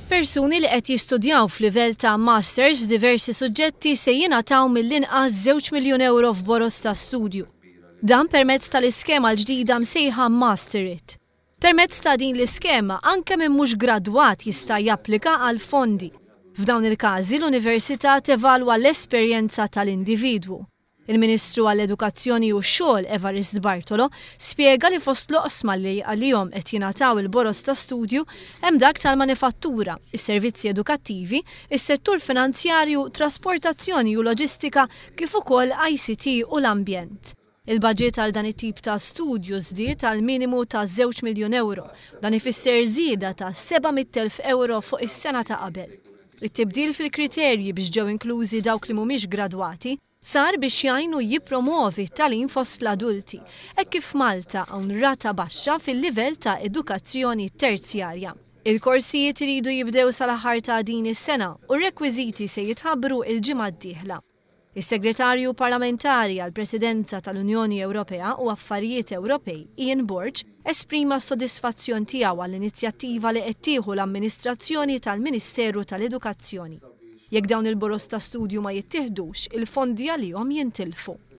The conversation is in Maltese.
Persuni li qed jistudjaw f'livell ta' Masters f'diversi suġġetti se jingħataw mill-inqas €2 miljun f'boroż ta' studju. Dan permezz tal-iskema l-ġdida msejħa Master It. Permezz ta' din l-iskema anke min mhux gradwat jista' japplika għal fondi. F'dawn il-każi l-università tevalwa l-esperjenza tal-individwu. Il-Ministru għall-Edukazzjoni u x-Xogħol Evarist Bartolo spjega li fost l-oqsma li għalihom qed jingħataw il-boroż ta' studju hemm dak tal-manifattura, is-servizzi edukattivi, is-settur finanzjarju, trasportazzjoni u loġistika kif ukoll ICT u l-ambjent. Il-budget għal dan it-tip ta' studju żdied għal minimu ta' €2 miljun. Dan ifisser żieda ta' €700,000 fuq is-sena ta' qabel. It-tibdil fil-kriterji biex ġew inklużi dawk li mhumiex gradwati sar biex jgħinu jippromovi t-tagħlim fost l-adulti, hekk kif Malta hawn rata baxxa fil-livell ta' edukazzjoni terzjarja. Il-korsijiet iridu jibdew sal-aħħar ta' din is-sena u r-rekwiżiti se jitħabbru il-ġimgħa d-dieħla. Is-Segretarju Parlamentari għall-Presidenza tal-Unjoni Ewropea u Affarijiet Ewropej, Ian Borg, esprima s-sodisfazzjon tiegħu għall-inizjattiva li qed tieħu l-amministrazzjoni tal-Ministeru tal-Edukazzjoni. Jekk dawn il-boroż ta' studju ma jittieħdux, il-fondi għalihom jintilfu.